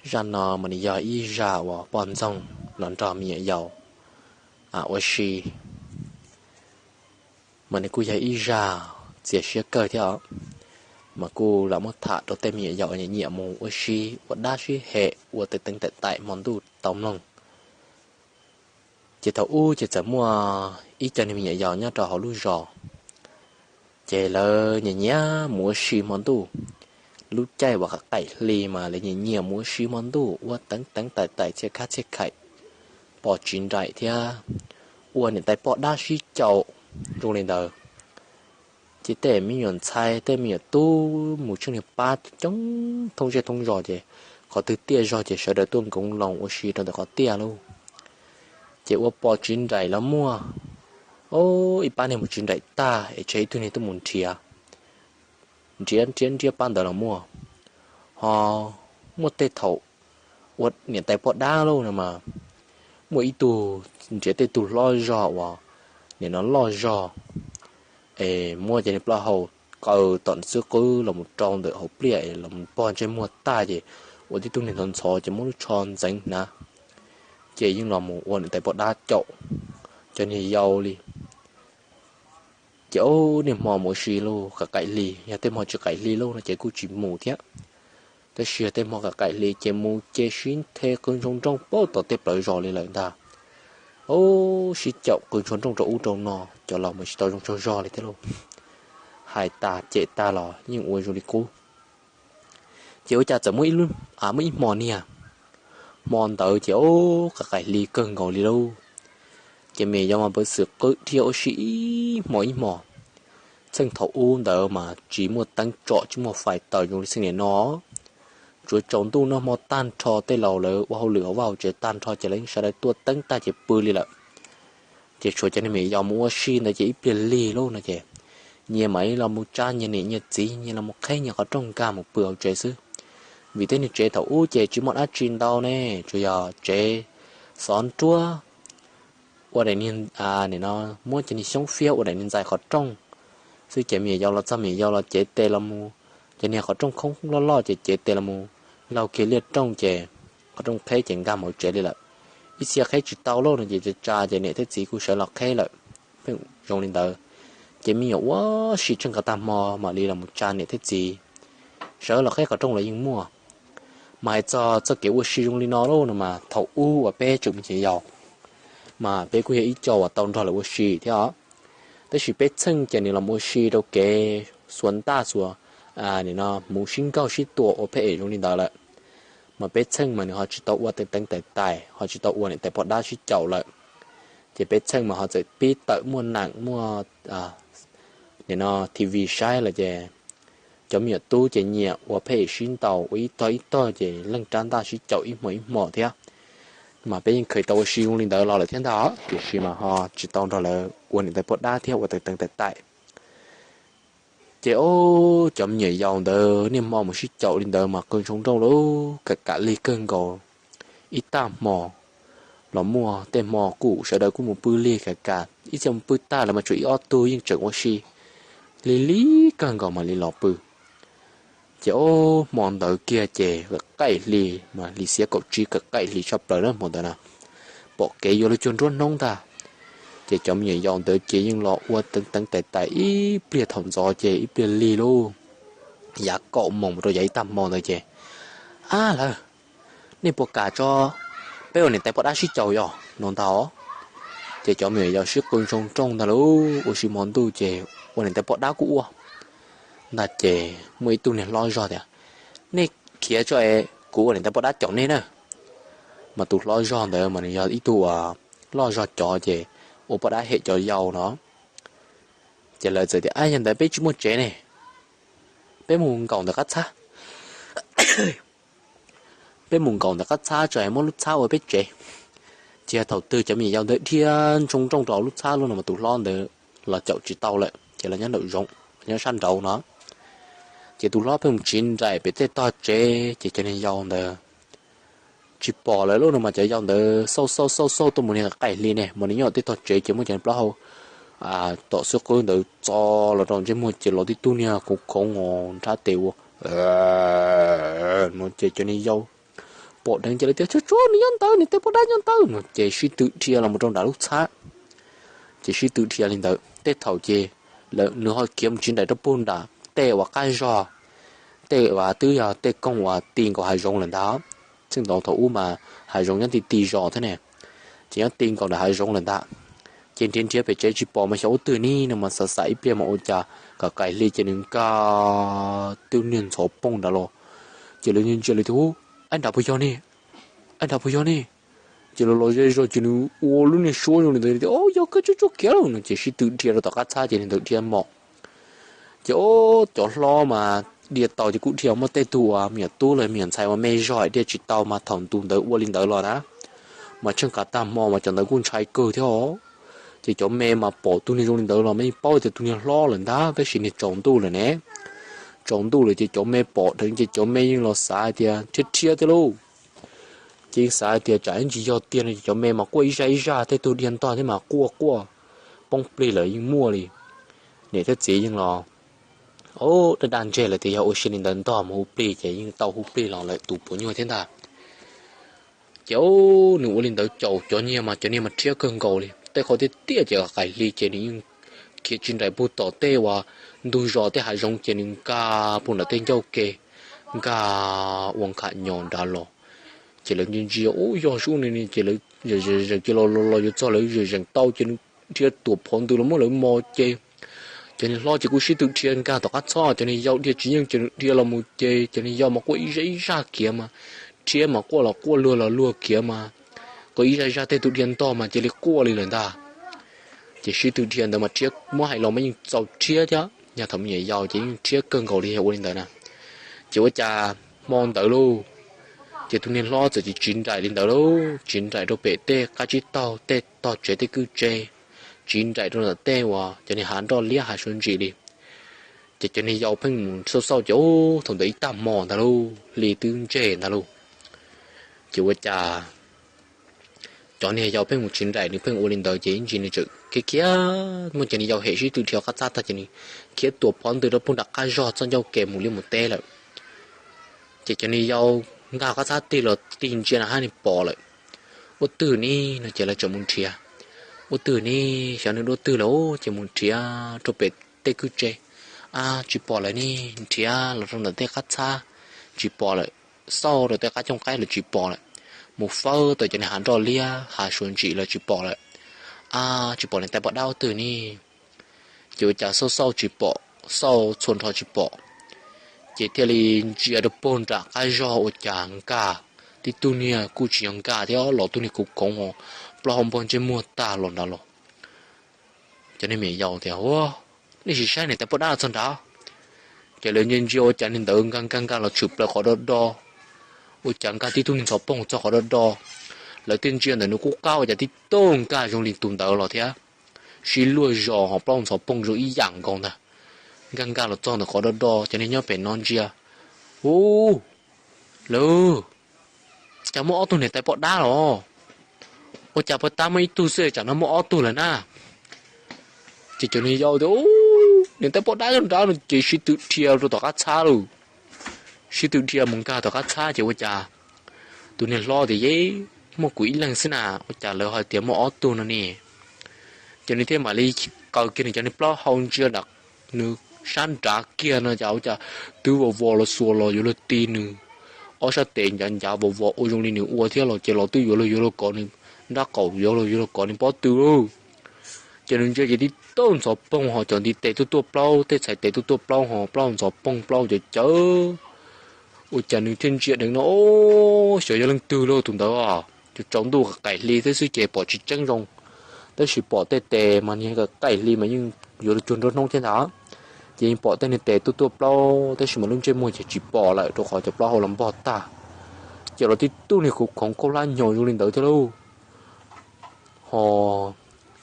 Zaj no mas nws yog ib zaj uas poj ntxoog los nrog me nyuam yaus ua si, mas nws kuj yog ib zaj txias siab kawg thiab os. Mas kuj lam muab tham rau tej me nyuam yaus nyiam mus ua si ua dab sib hem ua teev teev taim taim hmo ntuj tau mloog. Ces thaum ub ces txawm muaj ib co niag me nyuam yaus nyob rau hauv lub zos, ces lawv nyiam nyiam mus ua si hmo ntuj. Lub caij uas qaim hli mas lawv nyiam nyiam mus ua si hmo ntuj ua teev teev taim taim txhia khab txhia khaim, pom tsiv nraim thiab ua niam tais poj dab sib caum zoo li ntawd. Ces tej me nyuam ntxhais tej me nyuam tub mus tsheej niag pab coob thoob zej thoob zos ces qhov twg tiaj zog ces sawv daws tuaj nkoov loo ua si rau ntawm qhov tiaj lauj. Ces ua pom tsiv nraim los muaj, ib pab niag mus tsiv nraim tag es tseg ib tug niag tuaj mus nrhiav, nrhiav nrhiav nrhiav pab ntawd los muaj. Ho muaj tej thaum ua niam tais poj dab lauj no mas, muaj ib tug nrhiav tej tug hlob zog uas nim no loj zog, es muab cov niag plaub hau qaws tom xwb qwb los mus rau ntawm hauv pliaj es los mus pog ntsej muag tag ces ua tib tug niag ntxhov ntxhov ces muab lub tsho ntxeev hnav, ces yeej los mus ua niam tais poj dab caum cov niag yau li. Ces ub niaj hmo mus ua si lauj, qaim qaim hli, yog tej hmo tsis qaim hli lauj no ces kuj tsis mus thiab. Tab sis yog tej hmo qaim qaim hli ces mus ces sib nthe qw ntshoo nrooj puag tom tej plawv zos li lawm ntag. Ub sib caum qw ntshoo nrooj rau ub rau no, cov laus mas tsis tau zoo tsaug zog li thiab lauj. Hais tas cem tas los yeej ua zoo li qub. Ces ua cas txawm muaj ib hmo niag, hmo ntawd ces ub qaim qaim hli kawg nkaus li lauj. Ces me nyuam yaus mas pw xwm qwb dhia ua si ib hmo ib hmo. Txheej thaum ub ntawd mas tsis muaj teeb tsom tsis muaj fais taws zoo li txheej niaj no, tsuav tsaus ntuj noj hmo tag nrho tej laus lawv ua hauj lwm hauv vaj hauv tsev tag nrho ces lawv yeej sawv daws tuaj teeb tag ces pw li lawm. Ces tshuav cov niag me nyuam yaus mus ua si ntawd ces ib pliag lig lauj no ces nyias mam li los mus tsa nyias niam nyias txiv, nyias los mus qheb nyias qhov rooj nkag mus pw hauv tsev xwb. Vim tej niag tsev thaum ub ces tsis muaj dab tsi ntau ne, tsuas yog tsev xov nruab ua daim niag, no, muab cov niag xyoob fiab ua daim niag ntxais qhov rooj xwb ces me nyuam yaus los txog me nyuam yaus los cev tes los mus, cov niag qhov rooj khoob loj loj ces cev tes los mus laug kiag liaj rooj ces qhov rooj qheb ces nkag mus hauv tsev li lawm. Ib txhia qheb tsis tau lauj no ces tsa tsa ces niam thiab txiv kuj sawv los qheb lawm. Pheej zoo li ntawd, ces me nyuam ua si tsheej qhov tag hmo mam li los mus tsa niam thiab txiv, sawv los qheb qhov rooj los yeej muaj. Mas hais txog txoj kev ua si zoo li no lauj no mas thaum ub uas peb tseem me nyuam yaus mas peb kuj yog ib co uas tau nrog lawv ua si thiab os. Tab sis peb txheej ces nws los ua si rau kev xuas ntaj xuas, nim no hmuv sib nkaug sib tua ua phem zoo li ntawd lawm. Mas peb txheej mas nws ho tsis tau ua teev teev tais tais, ho tsis tau ua niam tais poj dab sib caum lawm. Ces peb txheej mas ho txawm pib tawm muaj nees muaj, nim no, T V saib lawm ces cov me nyuam tub ces nyiam ua phem sib ntaus ua ib tog ib tog ces leej rab ntaj sib caum ib hmo ib hmo thiab. Mas peb yeej kheev tau ua si zoo li ntawd los lawm thiab ntag, tiam sis mas ho tsis tau nrog lawv ua niam tais poj dab thiab ua teev teev tais tais. Ces ob cov me nyuam yaus ntawd niaj hmo mus sib caum li ntawd mas qw ntshoo nrooj lauj, kam kam lig kawg nkaus. Ib tag hmo los muaj, tej hmo kuj sawv daws kuj mus pw lig kam kam, ib txhia mus pw tag lawm mas tshuav ib ob tug yeej tseem ua si lig lig kawg nkaus mam li los pw. Ces ob hmo ntawd kiag ces qaim hli, mas hli xiab kaum tsib, qaim hli tshaj plaws na hmo ntawd na, pom kev yuav luag cuag nruab hnub ntag. Ces cov me nyuam yaus ntawd ces yeej los ua teev teev tais tais ib pliag thaum ntxov ces ib pliag lig lauj, yav kaum moos mus rau yav ib tag hmo ntawd ces, ab lawv, nej puas kam tso peb ua niam tais poj dab sib caum yom no ntag. Ces cov me nyuam yaus sib qw ntshoo nrooj ntag lauj, ua si hmo ntuj ces ua niam tais poj dab kuj ua ntag. Ces muaj ib tug niag hlob zog tias, nej khiav tso es kuv ua niam tais poj dab caum nej na. Mas tus hlob zog ntawd mas nws yog ib tug uas loj zog cov ces ua poj dab hem cov yau no. Ces lawv txawm tias, ab, yog ntawd peb tsis muaj tsev ne, peb mus nkaum ntawm qab txhab, peb mus nkaum ntawm qab txhab tso es muab lub txhab ua peb tsev. Ces yog thaum twg cov me nyuam yaus ntawd dhia ntshoo nrooj rau lub txhab lub no mas tus hlob ntawd los caum tsis tau lawm ces los nyob nraum zoov, nyob sab nraud no. Ces tus hlob pheej mus tsiv nraim pem tej tog tsev ces cov niag yau ntawd tsis pom lawm lauj no mas cov yau ntawd xauj xauj xauj xauj tuaj mus niag qaim hli ne, mas nws nyob tej tog tsev ces muab cov niag plaub hau tom xwb qwb ntawd txo los rau ntsej muag ces los tib tug niag khoov khoov os, nrhab tes ua no ces cov niag yau pom dheev ces lawv tias, Tsuag tsuag, nws nyob ntawd, nws tej poj dab nyob ntawd no. Ces sib tw dhia los mus rau nram lub txhab. Ces sib tw dhia li ntawd tej thaum ces nws ho khiav mus tsis nraim rau puag nram tej uas qab zog, tej uas twb yog tej koog uas ti nkaus hav zoov lawm ntag. Txheej ntawd thaum ub mas hav zoov nyob ti ti zos thiab ne, ces nyob ti nkaus nram hav zoov lawm ntag. Ces nrhiav nrhiav pem tsev tsis pom mas xyov ua twg ni no mas xav xav ib pliag mas ua cas kom qaim hli ces nws nkag tib niag ntxhov poog nrad los. Ces lawv ntsia ntsia lawv tias, Ub, ab nrad puas yog ne? Ab nrad puas yog ne? Ces los los ze zog ces nws ua lub niag suab zoo li ntawd tias, Ob, yog kawg, tsuag tsuag khiav lauj no. Ces sib tw dhia rau tom qab txhab ces nws ntawd dhia mom. Ces ob cov hlob mas dhia tau ces kuj dhia, muaj tej tug uas me nyuam tub los me nyuam ntxhais uas me zog dhia tsis tau mas thaum ntu ntawd ua li ntawd los na, mas tsheej qas tag hmo mas cov ntawd kuj ntshai kawg thiab os. Ces cov me mas pom tus niag zoo li ntawd los mas yeej paub tias tus niag hlob lawm ntag, tab sis niag tsaus ntuj lawm ne. Tsaus ntuj lawm ces cov me pom dheev ces cov me yeej los xav hais tias rhiab rhiab thiab lauj. Ces yeej xav hais tias tsam ib ntsis yog tiag no ces cov me mas quaj ib zaj ib zaj, tej tug dhia ntog thiab mas quaj quaj poob plig lawm yeej muaj li. Niam thiab txiv yeej los, o, daj daj ntseg lawm tias yog ua si li ntawd ntog mus hu plig ces yeej tau hu plig los lawm tus puas nyuag thiab ntag. Ces nws ua li ntawd caum cov niag mas cov niag mas rhiab kawg nkaus li, tej qhov tiaj tiaj ces qaim hli ces nws yeej khiav tsis nraim puag tom tej uas ntug zos tej hav zoov ces nws nkag puag nram tej ncauj ke, nkag ua nkham nyos nrad los. Ces lawv ntsia ntsia, Ub, yog sub ni, ces lawv zeem zeem ces los los yuav txog lawv zeem zeem tau ces nws dhia tuam phov ntws los muab lawv mos ces cov niag hlob ces kuj sib tw dhia nkag tom qab txhob, cov niag yau dhia tsis yeej ces nws dhia los mus ces cov niag yau mas quaj ib zaj ib zaj khiav mas, rhiab mas quaj los quaj luag los luag khiav mas, quaj ib zaj ib zaj, tej tug dhia ntog mas cia li quaj li lawm ntag. Ces sib tw dhia ntawd mas rhiab muab hais los mas yeej txaus rhiab thiab, yog thaum me nyuam yaus ces yeej rhiab kawg nkaus li yog ua li ntawd na. Ces ua cas hmo ntawd lauj, ces tus niag hlob txawm tsiv nraim li ntawd lauj, tsiv nraim rau pem tej qab tsib taug, tej tog tsev tej kwj tse, tsiv nraim rau ntawm tej uas cov niag hav nroj liab hav suav ntsim li. Ces cov niag yau pheej mus xauj xauj ces ub, thaum ntawd ib tag hmo ntag lauj, hli twb ntseg ntag lauj. Ces ua cas cov niag yau pheej mus tsiv nraim, nws pheej ua li ntawd ces ib ntsis nws txawm khiav khiav, muaj cov niag yau hem sib tw dhia qab txhab tag ces nws khiav tuam phov ntws rau puag nram qab zog txoj ncauj ke mus liaj mus teb lawm. Ces cov niag yau nkag qab txhab tig los tig ntsia na hab nws pom lawm. Ua twg ni no ces lawv txawm mus nrhiav. Ua twg ni, xyov nws dua twg lawm ces mus nrhiav rau pem tej kwj tse. A, tsis pom lawm ni, nrhiav los rau ntawm tej qab txhab, tsis pom lawm. Xauj rau tej qab cooj qaib los tsis pom lawm. Mus fawb tau cov niag hav nroj liab hav suav ntsim los tsis pom lawm. A, tsis pom niag tais poj dab ua twg ni. Ces ua cas xauj xauj tsis pom, xauj txhua nrho tsis pom. Ces thiaj li ntsia rau puag nram qab zog ua cas nkag tib tug niag kuj tsis yog nkag thiab, los tug niag khoov khoov, plaub hau npog ntsej muag tag los nrad los. Cov niag me nyuam yaus tias, Ua, nej sim saib niag tais poj dab txog nrad. Ces lawv ntsia ntsia ua cas niag ntawd nkag nkag nkag los tshwm plaws qhov do do, ua cas nkag tib tug niag ntxhov poog txog qhov do do. Lawv thiaj ntsia ntawm nws qub qab ua cas tib tug nkag zoo li tus ntawd los thiab, sib luag zos ho plaub ntxhov poog zoo ib yam nkaus ntag. Nkag nkag los txog ntawm qhov do do, cov niag nyob pem no ntsia, Ub, lawv, cas muaj ob tug niag tais poj dab los? Ua cas puag ta muaj ib tug xwb tsam no muaj ob tug lawm na? Ces cov niag yau tias, Ub, niag tais poj dab nyob nrad no, ces sib tw dhia rau tom qab txhab lauj. Sib tw dhia mus nkag tom qab txhab ces ua cas tus niag hlob tias, Yeej muaj kuv ib leeg xwb na, ua cas lawv hais tias muaj ob tug no ne? Ces nws thiaj mam li qaws kiag nws cov niag plaub hau ntsia nram nws sab nrad kiag no cas ua cas twb vos vos los xuas los yuav luag ti nws. Ob sab tes ncav ncav vos vos ua zoo li nws ua thiab los ces los twb yuav luag yuav luag kov nws nrab qaum, yuav luag yuav luag kov nws pob tw lauj. Ces nws ntsia ces tib tug ntxhov poog ho cov ntiv tes tuaj tuaj plaub, tej txhais tes tuaj tuaj plaub ho plaub ntxhov poog plaub cawv cawv. Ua cas nws thiaj ntsia dheev no, Xyov yog leej twg lauj tus ntawd os. Tsaus ntuj qaim hli thiab xwb ces pom tsis tseeb zoo, tab sis pom tej tes mas niag qaim hli mas yeej yuav luag cuag nruab hnub thiab ntag. Ces yeej pom tej niag tes tuaj tuaj plaub tab sis mas lub ntsej muag ces tsis pom lawm rau qhov cov plaub hau los npog tag. Ces los tib tug niag khoov khoov khaub hlab nyo zoo li ntawd thiab lauj. Ho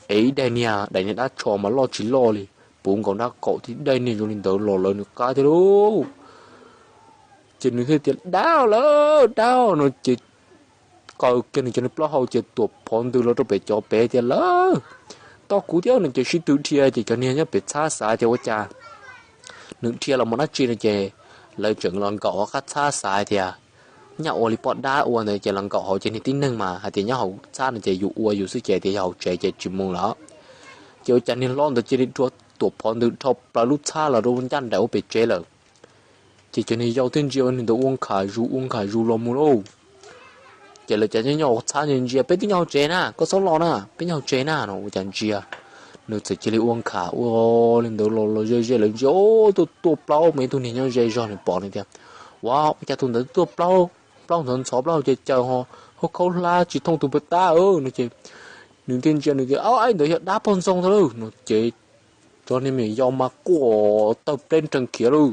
es ib daim niag, daim niag dab tsho mas loj tsis loj li, puv nkaus nrab qaum, tib daim niag zoo li ntawd los lawv nws qab thiab lauj. Ces nws thiaj tias, Dab lawm, dab no ces qaws kiag nws cov niag plaub hau ces tuam phov ntws los rau pem cov pem tias, Lawv, tos kuv thiab no ces sib tw dhia ces cov niag nyob pem txhab xav tias ua cas nws dhia los mus dab tsi no ces lawv tseem los nkaum qab txhab xav tias nyaj ua li poj dab ua ntawd ces los nkaum hauv ces niag tib neeg mas hais tias nyob hauv txhab no ces yus ua yus xwb ces tias yog hauv tsev ces tsis mus lawm. Ces ua cas niag hlob ntawd cia li rua tuam phov ntws dhau plaws lub txhab los rau ncaj nraim ua pem tsev lawm. Ces cov niag yau thiaj ntsia ua niag ntawd ua nkhav zus ua nkhav zus los mus lauj. Ces lawv cas nyob nyob hauv txhab ntsia ntsia, peb twb nyob hauv tsev na, koj txhob los na, peb nyob hauv tsev na no ua cas ntsia nws txawm cia li ua nkhav ua li ntawd los los ze ze lawv ntsia, o, tuaj tuaj plaub mas ib tug niag nyob ze zog nws pom nws tias, ua, ua cas tus ntawd tuaj plaub, plaub ntxhov ntxhov plaub hau caws caws ho, hauv khaub hlab tsis thooj tus pag tab no ces nws thiaj ntsia nws tias, o, ib ntawd yog dab poj ntxoog ntag lauj no ces cov niag me nyuam yau mas quaj tawg pleb nreeg khiav lauj.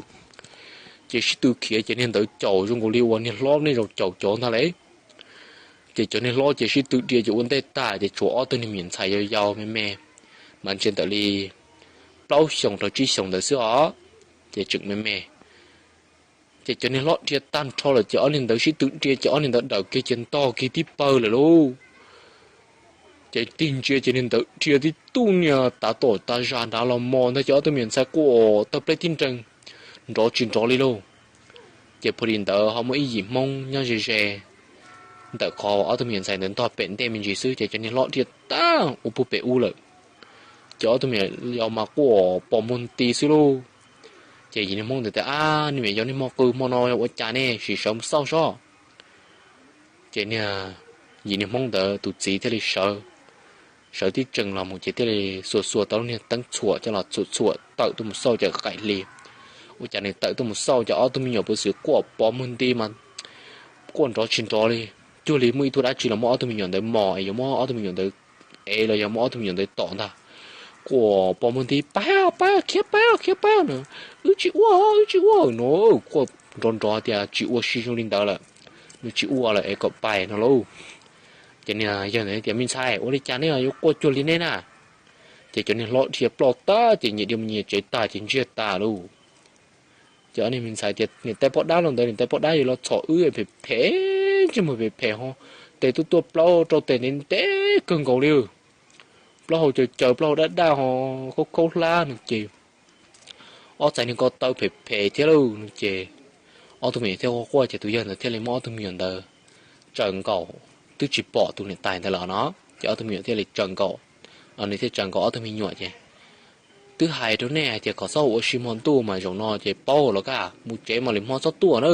Ces sib tw khiav ces niag ntawd caum zoo nkaus li uas niag hlob nej zaum caum cov ntag lauj. Ces cov niag hlob ces sib tw dhia ces ua ntej tag ces tshuav ob tug niag me nyuam ntxhais yau yau me me, mas ntshe ntawm li plaub xyoos rau tsib xyoos ntawd xwb os, ces tseem me me. Ces cov niag hlob dhia tag nrho lawm ces ob niag ntawd sib tw dhia ces ob niag ntawd dawm kiag ces ntog kiag tib pawg lawm lauj. Ces tig ntsia ces niag ntawd dhia tib tug niag tav tom tav zag nrad los mos ntag ces ob tug me nyuam ntxhais quaj tawg pleb tib nreeg, nrov tsis nrov li lauj. Ces pha li ntawd ho muaj ib yim Hmoob nyob ze ze ntawm qhov ob tug me nyuam ntxhais ntawd ntog pem ntej me ntsis xwb ces cov niag hlob dhia tag ua puag pem ub lawm. Ces ob tug me nyuam yau mas quaj pos muag nti xwb lauj. Ces yim niag Hmoob ntawd tias, ab, nej me nyuam yau nej hmo qw hmo no ua cas nej sim sawv mus xauj sob. Ces niag, yim niag Hmoob ntawd tus txiv thiaj li sawv, sawv tib tsees los mus ces thiaj li xuas xuas tau lub niag teeb txhuam coj los txhuam txhuam tawm tuaj mus xauj ces qaim hli. Ua cas nws tawm tuaj mus xauj ces ob tug me nyuam puav xwm quaj pos muag nti mas quaj nrov tsis nrov li. Cuag li muaj ib tug dab tsi los muab ob tug me nyuam ntawd mos es yuav muab ob tug me nyuam ntawd ev los yog muab ob tug me nyuam ntawd tom ntag. Quaj pos muag nti, pab, pab, khiav pab, khiav pab no. Wb tsis ua, wb tsis ua no. Quaj nrov nrov tias tsis ua si zoo li ntawd lawm, nws tsis ua lawm es kom pais no lauj. Ces niag yawg ntawd tias, me ntxhais, ua li cas neb yuav quaj cuag li neb na? Ces cov niag hlob dhia ploj tag ces nyias dhia mus nyias tsev tag ces ntsiag tag lauj. Ces ob niag me ntxhais tias, niam tais poj dab los ntawd, niam tais poj dab yuav los txhom wb phem phem, ntsej muag phem phem ho, tes tuaj tuaj plaub rau tes ntev ntev kawg nkaus li, plaub hau caws caws plaub hau daj daj ho, khaub khaub hlab no ces ob txhais niag ko taw phem phem thiab lauj no ces ob tug me nyuam thiaj quaj quaj ces tus yawg ntawd thiaj li muab ob tug me nyuam ntawd tsaws nkaus, twb tsis pom tus niam tais ntawd lawm no. Ces ob tug me nyuam thiaj li tsaws nkaus, nws thiaj tsaws nkaus ob tug me nyuam ces, twb hais rau nej hais tias kom txhob ua si hmo ntuj mas zaum no ces paub los kaj, mus tsev mas lwm hmo txhob tuaj na.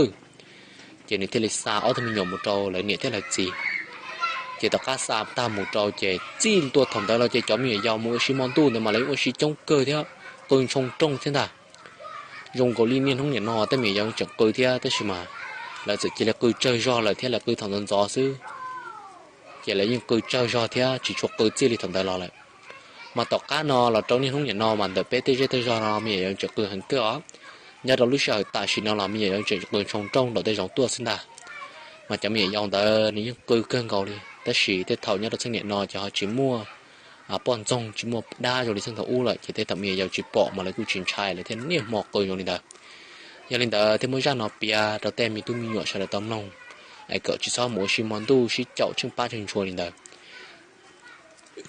Ces nws thiaj li xa ob tug me nyuam mus rau lawv niam thiab lawv txiv. Ces tom qab xa tag mus rau ces txij ntua thaum ntawd los ces cov me nyuam yaus mus ua si hmo ntuj ntawd mas lawv yeej ua si coob kawg thiab, qw ntshoo rooj thiab ntag. Zoo nkaus li niaj hnub niam no tej me nyuam yaus tseem qw thiab tab sis mas lawv txawm cia li qw tsawg zog lawm thiab, lawv qw thaum ntxov ntxov xwb. Ces lawv yeej qw tsawg zog thiab tsis tshua qw txij li thaum ntawd los lawm. Mas tom qab no los rau niaj hnub niam no mas ntawm peb tej zej tej zog no me nyuam yaus tseem qw heev kawg os. Nyob rau lub sij hawm tam sim no los me nyuam yaus tseem qw ntshoo rooj nraum tej zoov tuaj xwb ntag. Mas cov me nyuam yaus ntawd nws yeej qw kawg nkaus li tab sis tej thaum nyob rau txheej niam no ces ho tsis muaj poj ntxoog tsis muaj dab zoo li txheej thaum ub lawm ces tej thaum me nyuam yaus tsis pom mas lawv kuj tsis ntshai, lawv thiaj niaj hmo qw zoo li ntawd. Yog li ntawd thiaj muab zaj no piav rau tej me tub me nyuam sawv daws tau mloog, es kom tsis txhob mus ua si hmo ntuj sib caum tsheej pab tsheej ntshua li ntawd.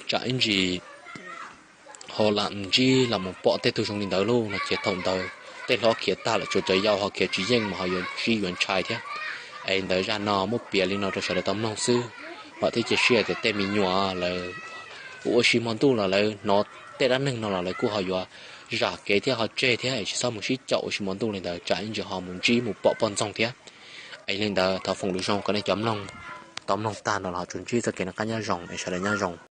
Tsam ib ntsis ho lam ntsib los mus pom tej tug zoo li ntawd lauj no ces thaum ntawd tej hlob khiav tag lawm, tsuas cov yau ho khiav tsis yeej mas ho yuav ntsib yuav ntshai thiab. Es li ntawd zaj no muab piav li no rau sawv daws tau mloog xwb, vam thiab cia siab tias tej me nyuam lawv ua si hmo ntuj los lawv hnov tej dab neeg no los lawv kuj ho yuav zam kev thiab ho tseg thiab es tsis txhob mus sib caum ua si hmo ntuj li ntawd tsam ib ntsis ho mus ntsib mus pom poj ntxoog thiab. Es li ntawd thov foom lus zoo kom nej cov mloog tau mloog tag no los ho tsuas ntsib txoj kev noj qab nyob zoo es sawv daws nyob zoo.